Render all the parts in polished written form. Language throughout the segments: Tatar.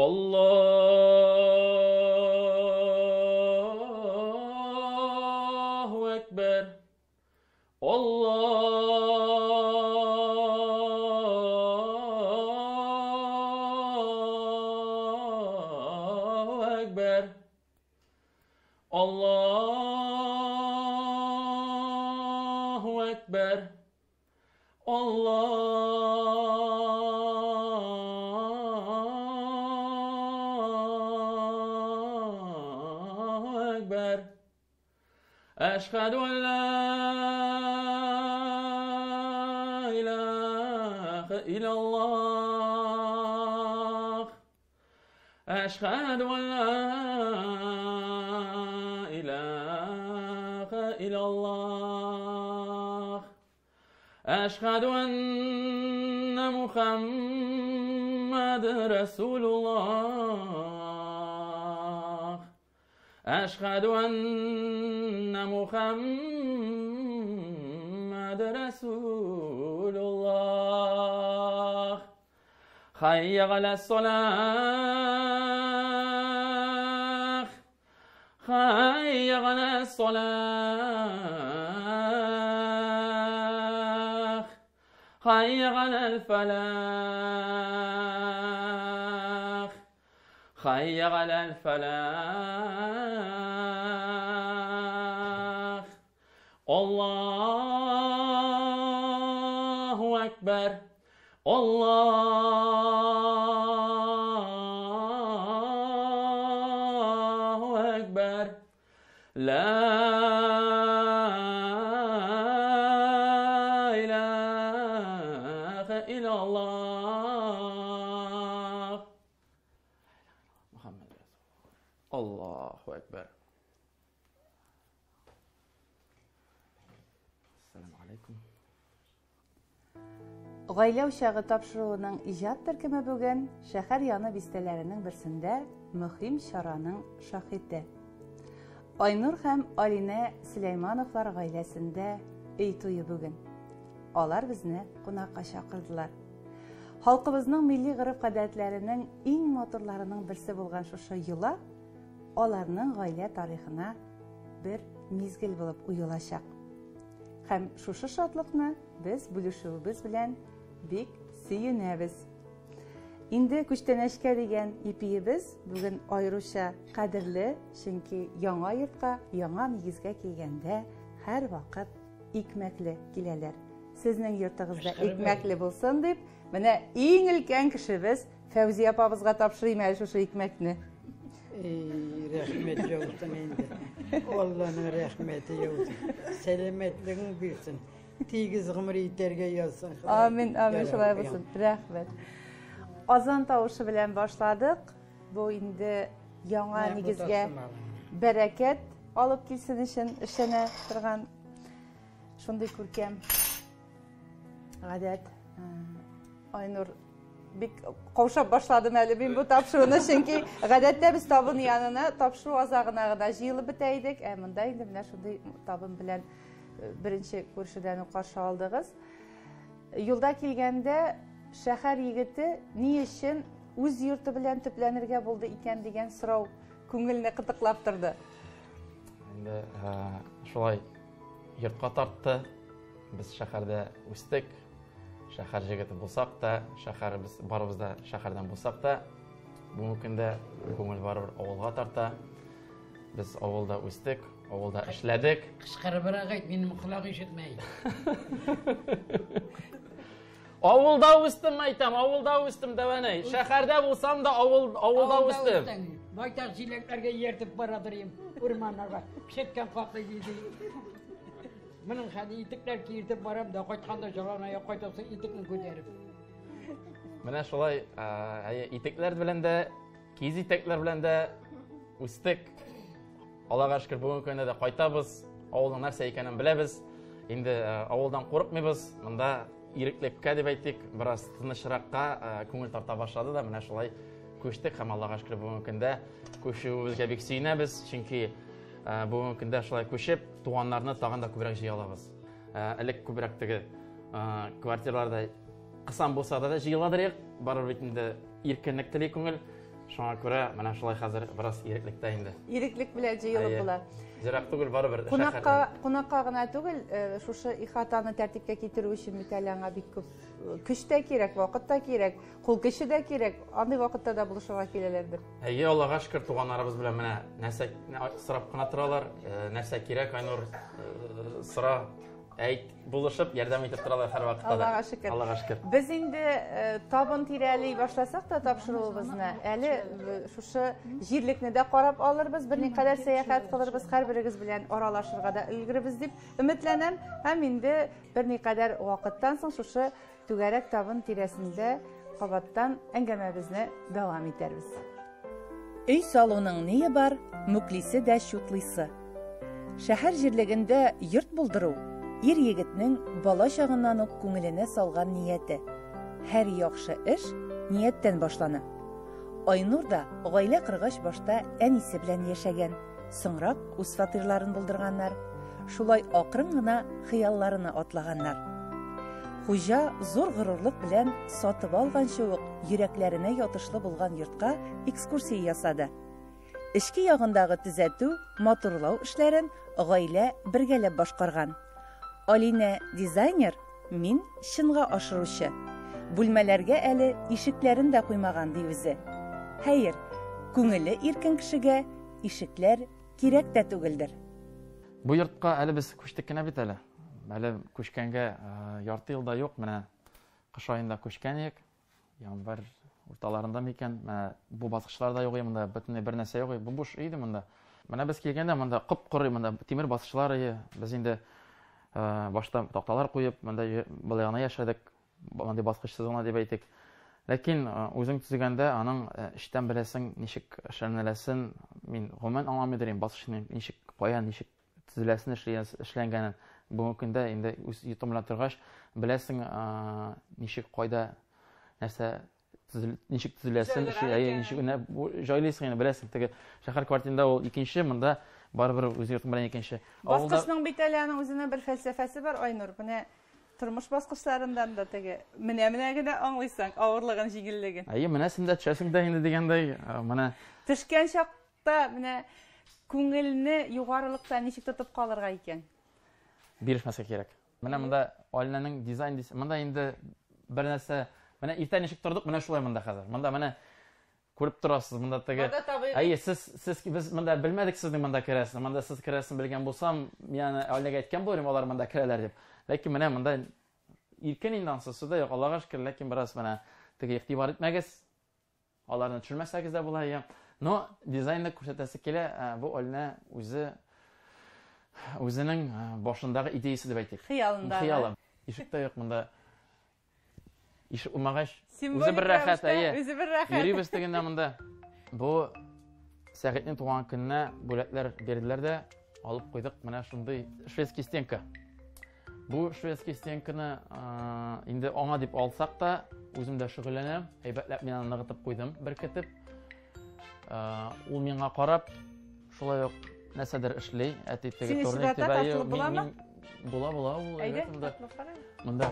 Allahu Ekber. Allahu Ekber. Allahu Ekber. Allahu Ekber. Eşhedü en la ilahe illallah. Eşhedü en la ilahe illallah. Eşhedü enne Muhammed Resulullah. Eşhedü enne Muhammed Resulullah. Hayye alel-salah. Hayye alel-salah. Hayye alel-falah. Hayye alel-falah. Allahu Ekber. Allahu Ekber. La ilahe illallah. Muhammed Resulullah. Allahu Ekber. Esselamu Aleyküm. Гаилә учагы тапшыруының иҗат төркеме бүген шәһәр яны бистәләренең берсендә мөһим чараның шаһите. Айнур һәм Алинә Сөләймановлар гаиләсендә өй туе бүген. Алар безне кунакка чакырдылар. Халкыбызның милли гореф-гадәтләренең иң матурларының берсе булган шушы йола аларның гаилә тарихына бер мизгел булып уелачак. Һәм шушы шатлыкны без бүлешүебез белән бик сөенәбез. Инде күчтәнәчкә дигән ипиебез бүген аеруча кадерле, чөнки яңа йортка, яңа нигезгә килгәндә һәрвакыт икмәкле киләләр. Сезнең йортыгызда икмәкле булсын дип, менә иң өлкән кешебез Фәүзия апабызга тапшырыйм әле шушы икмәкне. Ey, рәхмәт яусын инде. Алланың рәхмәте яусын. Сәламәтлегең бирсен. Тигез гомер итәргә язсын. Ходай. Амин, амин, шулай булсын. Рәхмәт. Азан тавышы белән башладык. Бу инде яңа Менә бу нигезгә тастымалың. бәрәкәт алып килсен өчен эшләнә торган шундый күркәм гадәт. Айнур, бик каушап башладым әле мин бу тапшыруны, чөнки гадәттә без табын янына тапшыру азагына гына җыелып бетә идек. Ә монда инде менә шундый табын белән беренче күршедән үк каршы алдыгыз. Юлда килгәндә шәһәр егете ни өчен үз йорты белән төпләнергә булды икән дигән сорау күңелне кытыклап торды. Инде шулай йортка тартты. Без шәһәрдә үстек. Шәһәр җегете булсак та, шәһәребез барыбыз да шәһәрдән булсак та, бүгенге көндә күңел барыбер авылга тарта. Без авылда үстек, авылда эшләдек. Кычкырыбрак әйт, минем колак ишетмәй. Авылда үстем, әйтәм, авылда үстем, дәвәнәй. Шәһәрдә булсам да авылда үстем. үстең. Байтак җиләкләргә ияртеп барадыр идем, урманнарга. Пешеткән каклы диде. Моның хәле итекләр киертеп барам да, кайтканда жалан аяк кайтасың итекне күтәреп. Менә шулай, әйе, итекләр белән дә, киез итекләр белән дә үстек. Аллага шөкер, бүгенге көндә дә кайтабыз. Авылның нәрсә икәнен беләбез. Инде авылдан курыкмыйбыз. Монда иреклеккә дип әйтик, бераз тынычракка күңел тарта башлады да, менә шулай күчтек һәм Аллага шөкер, бүгенге көндә күчүебезгә бик сөенәбез, чөнки бүгенге көндә шулай күчеп, туганнарны тагын да күбрәк җыя алабыз. Элек күбрәк теге квартираларда кысан булса да җыеладыр идек, барыбер бит инде иркенлек тели күңел. Шуңа күрә менә шулай хәзер бераз иреклектә инде. Иреклек белән җыелып була. Ерак түгел барыбер. Кунакка, кунакка гына түгел, э, шушы ихатаны тәртипкә китерү өчен бит әле аңа бик күп э, көч тә кирәк, вакыт та кирәк, кул көче дә кирәк. Андый вакытта да булышырга киләләрдер. Әйе, Аллага шөкер, туганнарыбыз белән менә нәрсә сорап кына торалар, э, нәрсә кирәк, Айнур, сора. Әйт, булышып, ярдәм итеп торалар һәрвакытта да. Аллага шөкер. Аллага шөкер. Без инде э, табын тирәли башласак та тапшыруыбызны, әле э, шушы җирлекне дә карап алырбыз, берникадәр сәяхәт кылырбыз, һәрберегез белән аралашырга да өлгерербез дип өметләнәм. Һәм инде берникадәр вакыттан соң шушы Түгәрәк табын тирәсендә кабаттан әңгәмәбезне дәвам итәрбез. Өй салуның ние бар, мүклисе дә чутлыйсы. Шәһәр җирлегендә йорт булдыру, ир-егетнең бала чагыннан ук күңеленә салган нияте. Һәр яхшы эш нияттән башлана. Айнур да гаилә коргач башта әнисе белән яшәгән. Соңрак үз фатирларын булдырганнар. Шулай акрын гына хыялларына атлаганнар. Хуҗа зур горурлык белән сатып алганчы ук йөрәкләренә ятышлы булган йортка экскурсия ясады. Эчке ягындагы төзәтү, матурлау эшләрен гаилә бергәләп башкарган. Алинә дизайнер, мин чынга ашыручы. Бүлмәләргә әле ишекләрен дә куймаган, ди үзе. Хәер, күңеле иркен кешегә ишекләр кирәк тә түгелдер. Бу йортка әле без күчтек кенә бит әле. Әле күчкәнгә ярты ел да юк, менә кыш аенда күчкән идек. Январь урталарында микән? Менә бу баскычлар да юк иде монда, бөтенләй бер нәрсә юк иде. Бу буш өй иде монда. Менә без килгәндә монда коп-коры монда тимер баскычлар иде. Без инде башта такталар куеп, монда болай гына яшәдек. Мондый баскычсыз гына дип әйтик. Ләкин үзең төзегәндә аның эчтән беләсең, ничек эшләнеләсен, мин гомумән аңламый идем, баскычның ничек, кая, ничек төзеләсен, эшләнгәнен. Бүгенге көндә инде үз йортың белән торгач, беләсең, ничек, кайда, нәрсә ничек төзеләсен, ничек җайлыйсың инде, беләсең. Теге шәһәр квартирында ул икенче, монда барыбер үз йортың белән икенче. Баскычның бит әле аның үзенең бер фәлсәфәсе бар, Айнур. Менә тормыш баскычларыннан да теге менә-менә генә аңлыйсың авырлыгын, җиңеллеген. Әйе, менәсең дә, төшәсең дә инде дигәндәй, менә. Төшкән чакта менә күңелне югарылыкта ничек тотып калырга икән? Бирешмәскә кирәк. Менә монда Алинәнең дизайн дис, монда инде бер нәрсә, менә иртә ничек тордык, менә шулай монда хәзер. Монда менә күреп торасыз, монда теге. Монда табигый. Әйе, сез, сез без монда белмәдек сезнең монда керәсен. Монда сез керәсен белгән булсам, мин аны Алинәгә әйткән булыр идем, алар монда керәләр дип. Ләкин менә монда иркен инде ансы, сүз дә юк, Аллага шөкер, ләкин бераз менә теге игътибар итмәгез. Аларны төшермәсәгез дә була, иә. Но дизайнны күрсәтәсе килә, бу Алинә үзе үзенең башындагы идеясе дип әйтик. Хыялындагы. Хыялы. Ишек тә юк монда. Ишек булмагач, үзе бер рәхәт, әйе. Үзе бер рәхәт. Йөрибез тегендә монда. Бу Сәгыйтьнең туган көненә бүләкләр бирделәр дә, алып куйдык менә шундый шведский стенка. Бу шведский стенканы инде аңа дип алсак та, үзем дә шөгыльләнәм. Әйбәтләп мин аны ныгытып куйдым, беркетеп. Ул миңа карап, шулай ук нәрсәдер эшли. Әти теге турник дип әйе, мин була була ул. Әйдә, монда.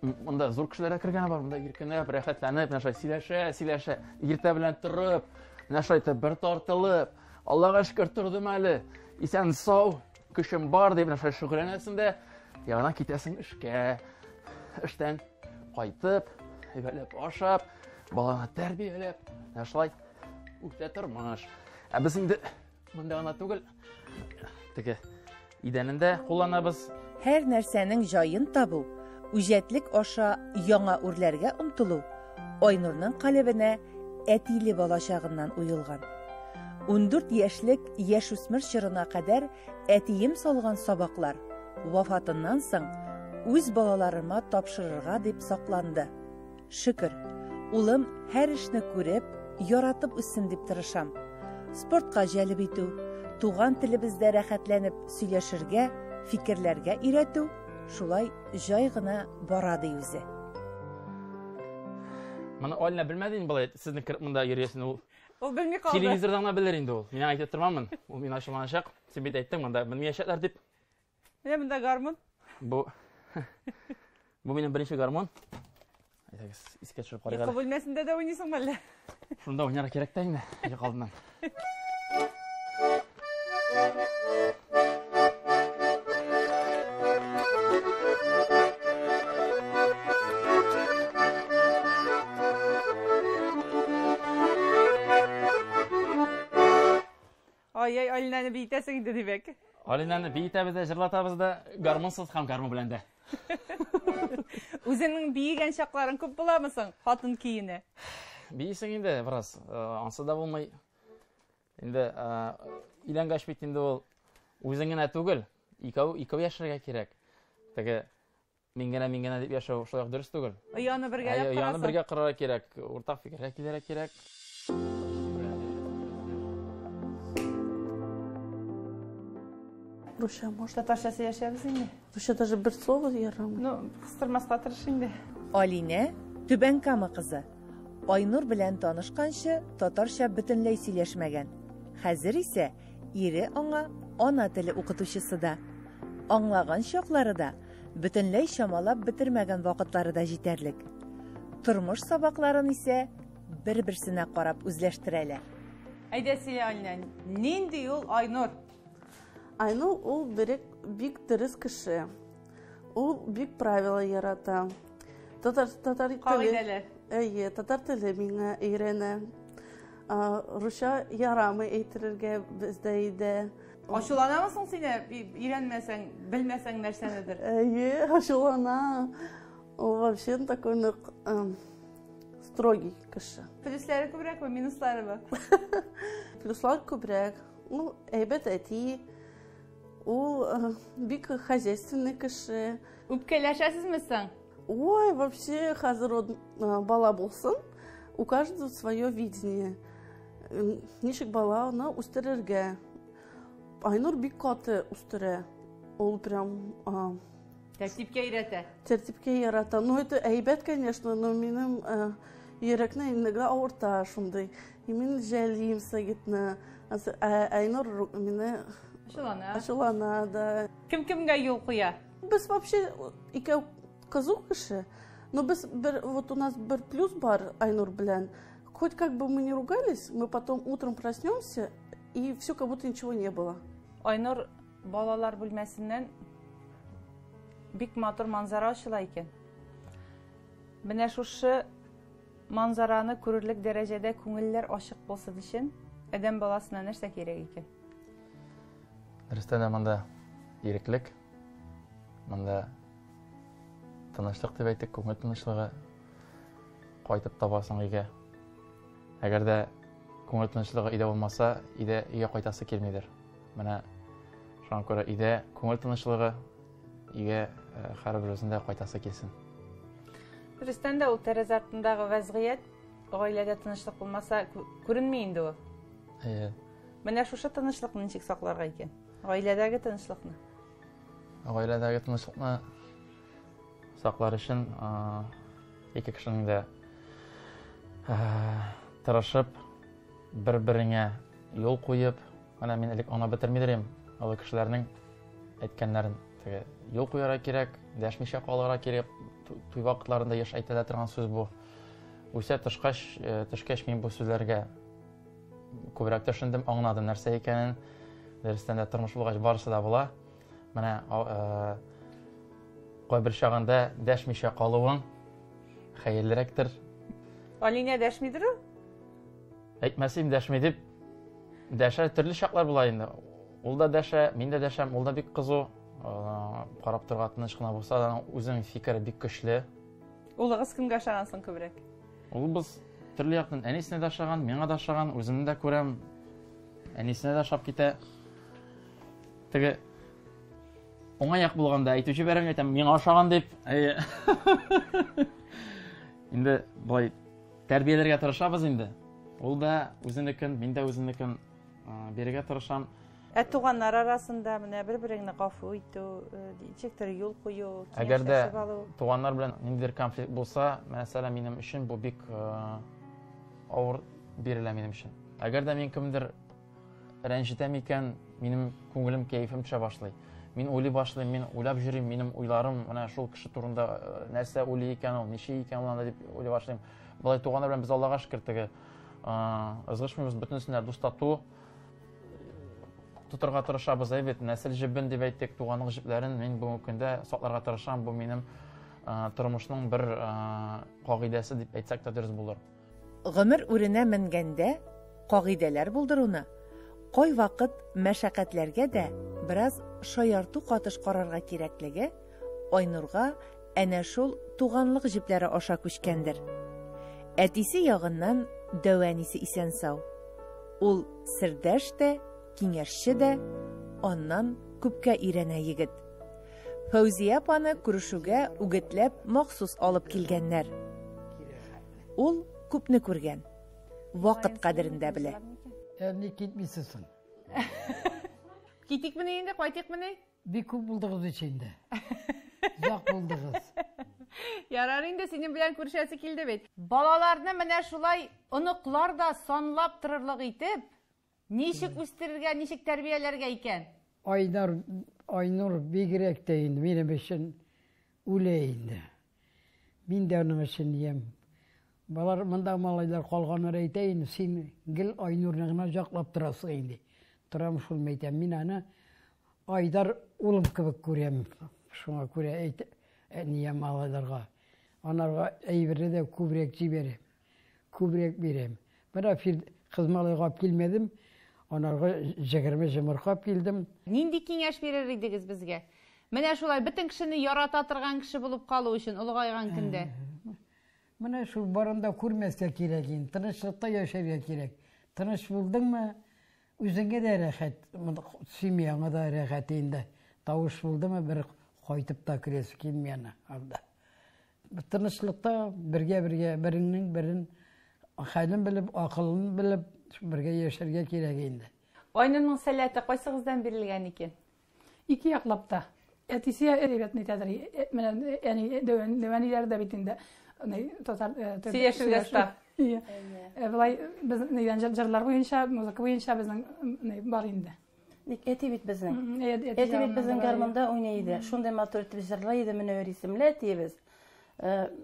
Монда зур кешеләр дә кергәне бар, монда иркенләп, рәхәтләнеп, менә шулай сөйләшә, сөйләшә. Иртә белән торып, менә шулай итеп бер тартылып, Аллага шөкер тордым әле, исән сау, көчем бар дип менә шулай шөгыльләнәсең дә, яңадан китәсең эшкә. Эштән кайтып, әйбәтләп ашап, баланы тәрбияләп, менә шулай үтә тормыш. Ә без инде монда гына түгел, теге идәнендә кулланабыз. Һәр нәрсәнең җаен табу, үҗәтлек аша яңа үрләргә омтылу Айнурның калебенә әтиле балачагыннан уелган. 14 яшьлек яшүсмер чорына кадәр әтием салган сабаклар вафатыннан соң үз балаларыма тапшырырга дип сакланды. Шөкер, улым һәр эшне күреп, яратып үссен дип тырышам. Спортка җәлеп итү, туган телебездә рәхәтләнеп сөйләшергә, фикерләргә өйрәтү шулай җай гына бара, ди үзе. Моны Алина белмәде инде болай, сезнең кереп монда йөрисен ул. Ул белми калды. Телевизордан гына белер инде ул. Мин аңа әйтеп тормамын. Ул миңа ачуланачак. Син бит әйттең монда белмәячәкләр дип. Менә монда гармун. Бу Бу минем беренче гармун. Әйдәгез, искә төшереп карыйк әле. Йокы бүлмәсендә дә уйныйсыңмы әллә? Шунда уйнарга кирәк тә инде, йокы алдыннан. Ай-яй, Алинәне биетәсең инде, димәк. Алинәне биетәбез дә, җырлатабыз да, гармунсыз һәм гармун белән дә. Үзеңнең биегән чакларың күп буламы соң, хатын көенә? Биисең инде бераз, ансы да булмый. Инде өйләнгәч бит инде ул үзең генә түгел, икәү икәү яшәргә кирәк. Теге мин генә, мин генә дип яшәү шулай ук дөрес түгел. Ояны бергәләп Әйе, ояны бергә корырга кирәк, уртак фикергә килергә кирәк. Русча можно. Татарча сөйләшәбез инде. Русча даже бер слово ярамый. Ну, кыстырмаска тырыш инде. Алинә, Түбән Кама кызы. Айнур белән танышканчы татарча бөтенләй сөйләшмәгән. Хәзер исә ире аңа ана теле укытучысы да. Аңлаган чаклары да, бөтенләй чамалап бетермәгән вакытлары да җитәрлек. Тормыш сабакларын исә бер-берсенә карап үзләштерәләр. Әйдә сөйлә, Алинә, нинди ул Айнур? Айнур ул берек бик дөрес кеше. Ул бик правила ярата. Татар татар теле. Кагыйдәләр. Әйе, татар теле миңа өйрәнә. Русча ярамый әйтергә бездә өйдә. Ачуланамы соң сине өйрәнмәсәң, белмәсәң нәрсәнедер? Әйе, ачулана. Ул вообще такой нык строгий кеше. Плюслары күбрәкме, минусларымы? Плюслар күбрәк. Ул әйбәт әти, ул бик хозяйственный кеше. Үпкәләшәсезме соң? Ой, вообще хәзер вот бала булсын, у каждого свое видение. Ничек баланы үстерергә. Айнур бик каты үстерә. Ул прям тәртипкә өйрәтә. Тәртипкә ярата. Ну, это әйбәт, конечно, но минем йөрәкне иногда авырта шундый. И мин жәллим Сагитны. Айнур мине ачулана. Ачулана, да. Кем кемгә юл куя? Без вообще икәү кызу кеше. Но без бер, вот у нас бер плюс бар Айнур белән. Хоть как бы мы ни ругались, мы потом утром проснемся, и все как будто ничего не было. Айнур балалар бүлмәсеннән бик матур манзара ачыла икән. Менә шушы манзараны күрерлек дәрәҗәдә күңелләр ачык булсын өчен адәм баласына нәрсә кирәк икән? Дөрестән дә монда иреклек, монда тынычлык дип әйтик, күңел тынычлыгы кайтып табасың өйгә. Әгәр дә күңел тынычлыгы өйдә булмаса, өйдә өйгә кайтасы килмидер. Менә шуңа күрә өйдә күңел тынычлыгы, өйгә һәрбер үзендә кайтасы килсен. Дөрестән дә ул тәрәзә артындагы вәзгыять гаиләдә тынычлык булмаса күренми инде ул. Әйе. Менә шушы тынычлыкны ничек сакларга икән? Гаиләдәге тынычлыкны. Гаиләдәге тынычлыкны саклар өчен ике кешенең дә тырышып, бер-береңә юл куеп, менә мин элек аңлап бетермидер идем, олы кешеләрнең әйткәннәрен, теге юл куярга кирәк, дәшмичә калырга кирәк, туй вакытларында еш әйтелә торган сүз бу. Үсә төшкәч, төшкәч мин бу сүзләргә күбрәк төшендем, аңладым нәрсә икәнен. Дөрестән дә тормыш булгач барысы да була. Менә кайбер чагында дәшмичә калуың хәерлерәктер. Алинә дәшмидер ул? Әйтмәсем дәшми дип дәшә, төрле чаклар була инде. Ул да дәшә, мин дә дәшәм, ул да бик кызу. Карап торга тыныч кына булса да, үзенең фикере бик көчле. Улыгыз кемгә ошаган соң күбрәк? Улыбыз төрле яктан әнисенә дә ошаган, миңа да ошаган, үземне дә күрәм. Әнисенә дә ошап китә. Теге уңай як булганда әйтеп җибәрәм, әйтәм, миңа ошаган дип. Әйе. Инде болай тәрбияләргә тырышабыз инде. Ул да үзенекен, мин дә үземнекен бирергә тырышам. Ә туганнар арасында менә бер-береңне гафу итү, ничектер юл кую, Әгәр дә туганнар белән ниндидер конфликт булса, мәсәлән, минем өчен бу бик авыр бирелә минем өчен. Әгәр дә мин кемдер рәнҗетәм икән, минем күңелем, кәефем төшә башлый. Мин уйлый башлыйм, мин уйлап йөрим, минем уйларым менә шул кеше турында нәрсә уйлый икән ул, ничек икән ул анда дип уйлый башлыйм. Болай туганнар белән без Аллага шөкер теге Ызгышмыйбыз, бөтенесен дә дус-тату тотырга тырышабыз. Әй бит, нәсел җебен дип әйттек, туганлык җепләрен мин бүгенге көндә сакларга тырышам. Бу минем тормышның бер кагыйдәсе дип әйтсәк тә дөрес булыр. Гомер үренә менгәндә кагыйдәләр булдыруны кайвакыт мәшәкатьләргә дә бераз шаярту катыш карарга кирәклеге Айнурга әнә шул туганлык җепләре аша күчкәндер. Әтисе ягыннан дәү әнисе исән-сау. Ул сердәш тә, киңәшче дә, аннан күпкә өйрәнә егет. Фәүзия апаны күрешүгә үгетләп махсус алып килгәннәр. Ул күпне күргән, вакыт кадерен дә белә. Ә ник китмисез соң? Китикмени инде, кайтыйкмыни? Бик күп булдыгыз бит инде. Озак булдыгыз. Ярар инде, синең белән күрешәсе килде бит. Балаларны менә шулай оныклар да санлап торырлык итеп, ничек үстерергә, ничек тәрбияләргә икән? Айнар, Айнур бигрәк тә инде минем өчен үлә инде. Мин дә аның өчен ям. Балар монда малайлар калганнар әйтә инде, син гел Айнурны гына җаклап торасың инде. Торам шул мәйтәм, мин аны Айдар улым кебек күрәм. Шуңа күрә әйт, әнием малайларга. Анарга әйберне дә күбрәк җибәрәм. Күбрәк бирәм. Менә фил кыз малайга алып килмәдем. Анарга 20 җомырка алып килдем. Нинди киңәш бирер идегез безгә? Менә шулай бөтен кешене ярата торган кеше булып калу өчен олыгайган көндә. Менә шул барын да күрмәскә кирәк инде. Тынычлыкта яшәргә кирәк. Тыныч булдыңмы, Үзеңә дә рәхәт, семьяңа да рәхәт инде. Тавыш булдымы, бер кайтып та керәсе килми аны анда. Тынычлыкта бергә-бергә береңнең берен хәлен белеп, акылын белеп бергә яшәргә кирәк инде. Айнурның сәләте кайсыгыздан бирелгән икән? Ике яклап та. Әтисе әйбәт нитәдер. Менә әни дәвәниләр дә бит инде татар сөйләшергә оста. Болай без нидән җырлар буенча, музыка буенча безнең бар инде. Ник әти бит безнең. Әти бит безнең гармунда уйный иде. Шундый матур итеп җырлый иде Мөнәвәр исемле әтиебез.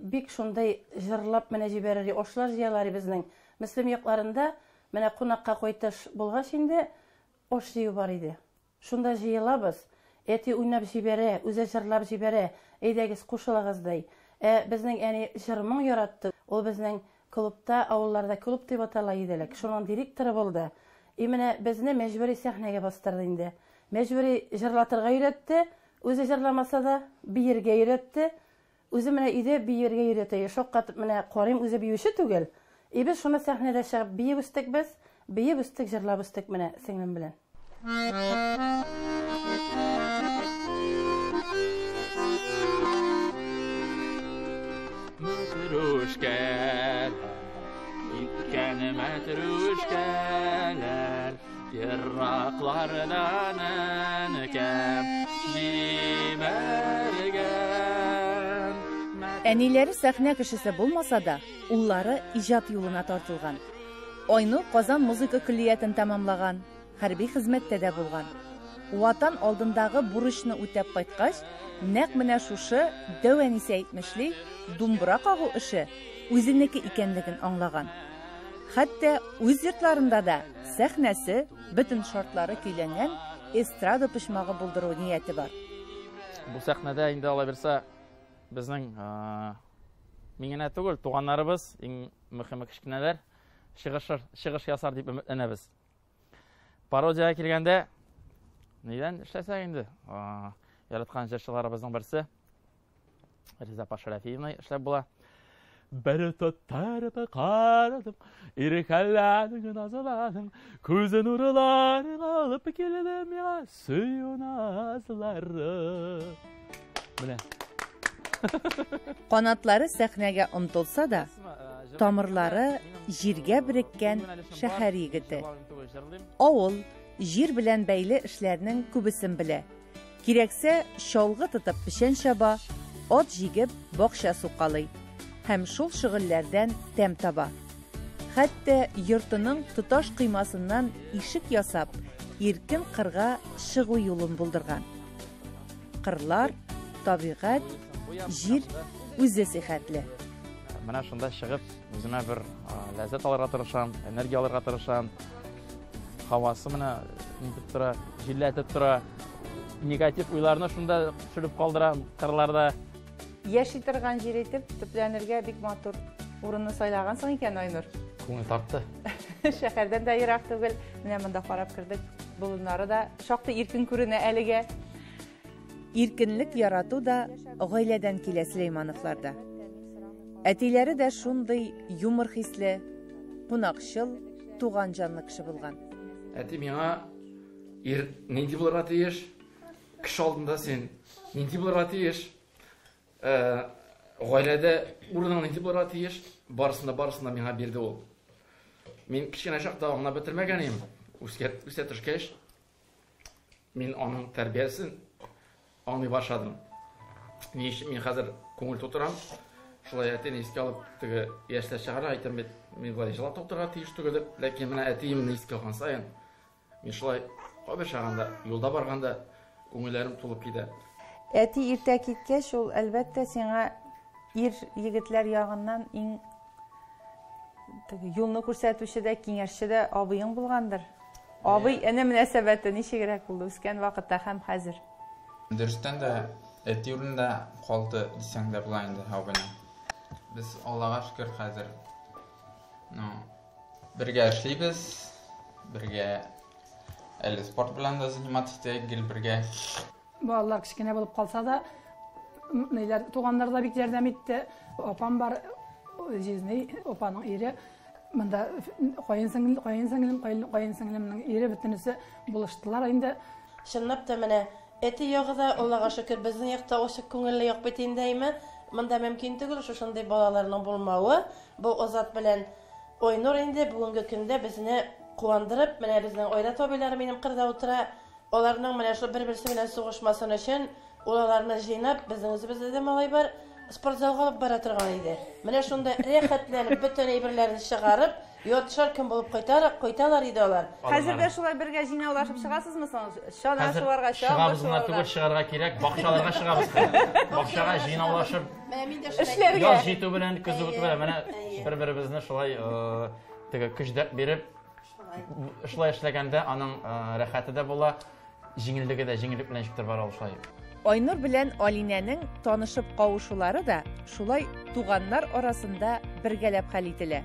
Бик шундый җырлап менә җибәрер, ашлар җыялар безнең. Мөслим якларында менә кунакка кайтыш булгач инде аш җыю бар иде. Шунда җыелабыз, әти уйнап җибәрә, үзе җырлап җибәрә, әйдәгез, кушылыгыз, ди. Ә безнең әни җыр-моң яратты, ул безнең клубта, авылларда клуб дип атала иде элек, шуның директоры булды. И менә безне мәҗбүри сәхнәгә бастырды инде. Мәҗбүри җырлатырга өйрәтте, үзе җырламаса да, биергә өйрәтте. Үзе менә өйдә биергә өйрәтә, я шаккатып менә карыйм, үзе биюче түгел. И без шуны сәхнәдә чыгып биеп үстек без, биеп үстек, җырлап үстек менә сеңлем белән. Мәтрүшкәләр, киткән мәтрүшкәләр, Ераклардан әнкәм җибәргән. Әниләре сәхнә кешесе булмаса да, уллары иҗат юлына тартылган. Айнур Казан музыка көллиятен тәмамлаган, хәрби хезмәттә дә булган. Ватан алдындагы бурычны үтәп кайткач, нәкъ менә шушы, дәү әнисе әйтмешли, думбра кагу эше үзенеке икәнлеген аңлаган. Хәтта үз йортларында да сәхнәсе, бөтен шартлары көйләнгән эстрада почмагы булдыру нияте бар. Бу сәхнәдә инде алай бирсә, безнең мин генә түгел, туганнарыбыз, иң мөхиме кечкенәләр чыгышыр, чыгыш ясар дип өметләнәбез. Пародиягә килгәндә, нидән эшләсәк инде? Яраткан җырчыларыбызның берсе Реза апа Шәрәфиевна эшләп була. Бер тоттырып карадым, иркәләдең, назладың, күзе нурларың алып килде миңа сөю назлары. Менә. Канатлары сәхнәгә омтылса да, тамырлары җиргә береккән шәһәр егете. Авыл, җир белән бәйле эшләрнең күбесен белә. Кирәксә, чалгы тотып печән чаба, ат җигеп бакча сукалый һәм шул шөгыльләрдән тәм таба. Хәтта йортының тоташ коймасыннан ишек ясап, иркен кырга чыгу юлын булдырган. Кырлар, табигать, җир үзе сихәтле. Менә шунда чыгып, үземә бер ләззәт алырга тырышам, энергия алырга тырышам. Һавасы менә нитеп тора, җилләтеп тора. Негатив уйларны шунда төшереп калдырам кырларда. Яши торган җир итеп төпләнергә бик матур урынны сайлагансың икән, Айнур. Күңел тартты. Шәһәрдән дә ерак түгел. Менә монда карап кердек. Болыннары да шактый иркен күренә әлегә. Иркенлек ярату да гаиләдән килә Сөләймановларда. Әтиләре дә шундый юмор хисле, кунакчыл, туган җанлы кеше булган. Әти миңа ир нинди булырга тиеш? Кеше алдында син нинди булырга тиеш? Гаиләдә урының нинди булырга тиеш? Барысын да, барысын да миңа бирде ул. Мин кечкенә чакта аңлап бетермәгән идем. Үскә, үсә төшкәч, мин аның тәрбиясен аңлый башладым. Ни өчен мин хәзер күңел тутырам? Шулай әтине искә алып, теге яшьләр чыгара, әйтәм бит, мин болай җылап утырырга тиеш түгел дип. Ләкин менә әтиемне искә алган саен, мин шулай кайбер чагында юлда барганда күңелләрем тулып китә. Әти иртә киткәч, ул әлбәттә сиңа ир егетләр ягыннан иң теге юлны күрсәтүче дә, киңәшче дә абыең булгандыр. Абый эне мөнәсәбәте ничегрәк булды үскән вакытта һәм хәзер? Дөрестән дә, әти урынында калды дисәң дә була инде абыйның. Без Аллага шөкер хәзер, ну, бергә эшлибез, бергә әле спорт белән дә заниматься итәйек гел бергә. Балалар кечкенә булып калса да, ниләр, туганнар да бик ярдәм итте. Апам бар, җизни, апаның ире. Монда каен сеңлем, каен сеңлем, каен сеңлемнең ире бөтенесе булыштылар инде. Чынлап та менә әти ягы да, Аллага шөкер, безнең якта ачык күңелле як бит инде, әйме. Монда мөмкин түгел шушындый балаларның булмавы. Бу Азат белән Айнур инде бүгенге көндә безне куандырып, менә безнең Айрат абыйлары минем кырда утыра. Аларның менә шул бер-берсе белән сугышмасын өчен, ул аларны җыйнап, безнең үзебездә дә малай бар, спортзалга алып бара торган иде. Менә шунда рәхәтләнеп, бөтен әйберләрен чыгарып, яртышар көн булып кайтар, кайталар иде алар. Хәзер дә шулай бергә җыйнаулашып чыгасызмы соң? Чана шуарга, чаңгы чыгабыз гына түгел, чыгарга кирәк, бакчаларга чыгабыз хәзер. Бакчага җыйнаулашып, эшләргә. Яз җитү белән, көз үтү белән менә бер-беребезне шулай теге көч дәрт биреп, шулай эшләгәндә аның рәхәте дә була, җиңеллеге дә, җиңеллек белән ничектер бара ул шулай. Айнур белән Алинәнең танышып кавышулары да шулай туганнар арасында бергәләп хәл ителә.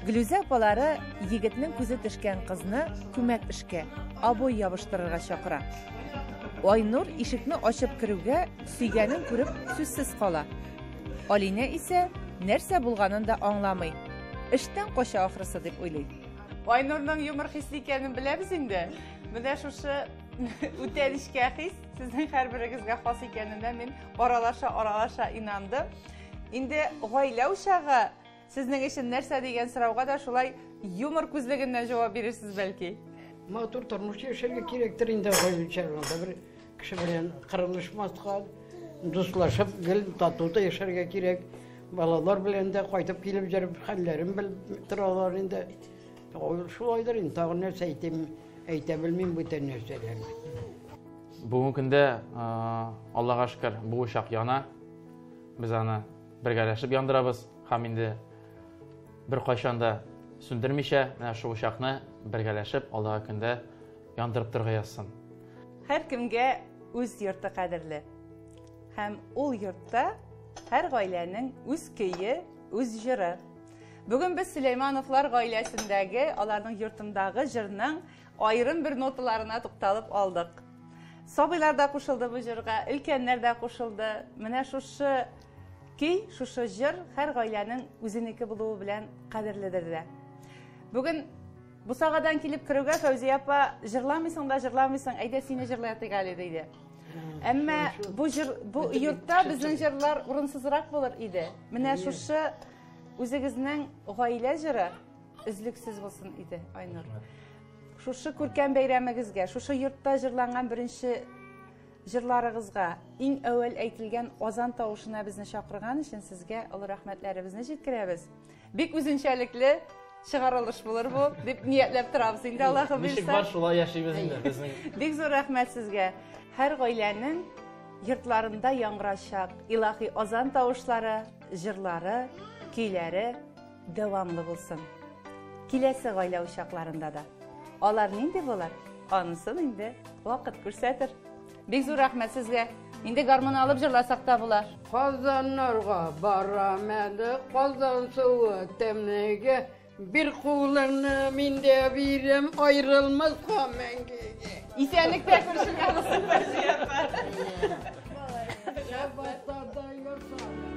Глүзә апалары егетнең күзе төшкән кызны күмәк эшкә, обой ябыштырырга чакыра. Айнур ишекне ачып керүгә сөйгәнен күреп сүзсез кала. Алинә исә нәрсә булганын да аңламый. Эштән кача ахрысы дип уйлый. Айнурның юмор хисле икәнен беләбез инде. Менә шушы үтә нечкә хис сезнең һәрберегезгә хас икәненә мин аралаша-аралаша инандым. Инде гаилә учагы сезнең өчен нәрсә дигән сорауга да шулай юмор күзлегеннән җавап бирерсез бәлки. Матур тормыш яшәргә кирәктер инде гаилә учагында бер кеше белән кырылышмаска, дуслашып гел тату да яшәргә кирәк. Балалар белән дә кайтып килеп йөреп хәлләрен белеп торалар инде. Ул шулайдыр инде, тагын нәрсә әйтим, әйтә белмим бүтән нәрсәләрне. Бүгенге көндә, Аллага шөкер, бу учак яна. Без аны бергәләшеп яндырабыз һәм инде бер кайчан да сүндермичә, менә шул учакны бергәләшеп алдагы көндә яндырып торырга язсын. Һәркемгә үз йорты кадерле. Һәм ул йортта һәр гаиләнең үз көе, үз җыры. Бүген без Сөләймановлар гаиләсендәге, аларның йортындагы җырның аерым бер ноталарына тукталып алдык. Сабыйлар да кушылды бу җырга, өлкәннәр дә кушылды. Менә шушы көй, шушы җыр һәр гаиләнең үзенеке булуы белән кадерледер дә. Бүген бусагадан килеп керүгә Фәүзия апа, җырламыйсың да җырламыйсың, әйдә сине җырлатыйк әле, диде. Әмма бу җыр, бу йортта безнең җырлар урынсызрак булыр иде. Менә шушы үзегезнең гаилә җыры өзлексез булсын иде, Айнур. Шушы күркәм бәйрәмегезгә, шушы йортта җырланган беренче җырларыгызга, иң әүвәл әйтелгән азан тавышына безне чакырган өчен сезгә олы рәхмәтләребезне җиткерәбез. Бик үзенчәлекле чыгарылыш булыр бу, дип ниятләп торабыз инде, Аллаһы Ничек боерса. бар, шулай яшибез инде безнең. Бик зур рәхмәт сезгә. Һәр гаиләнең йортларында яңгырачак илаһи азан тавышлары, җырлары Көйләре дәвамлы булсын. Киләсе гаилә учакларында да. Алар нинди булыр? Анысын инде вакыт күрсәтер. Бик зур рәхмәт сезгә. Инде гармун алып җырласак та була. Казаннарга барам әле, Казан суы тәмлегә. Бир кулыңны мин дә бирәм, аерылмаска мәңгегә. Исәнлектә күрешергә булсын, Фәрзия апа. Чабата да ясала.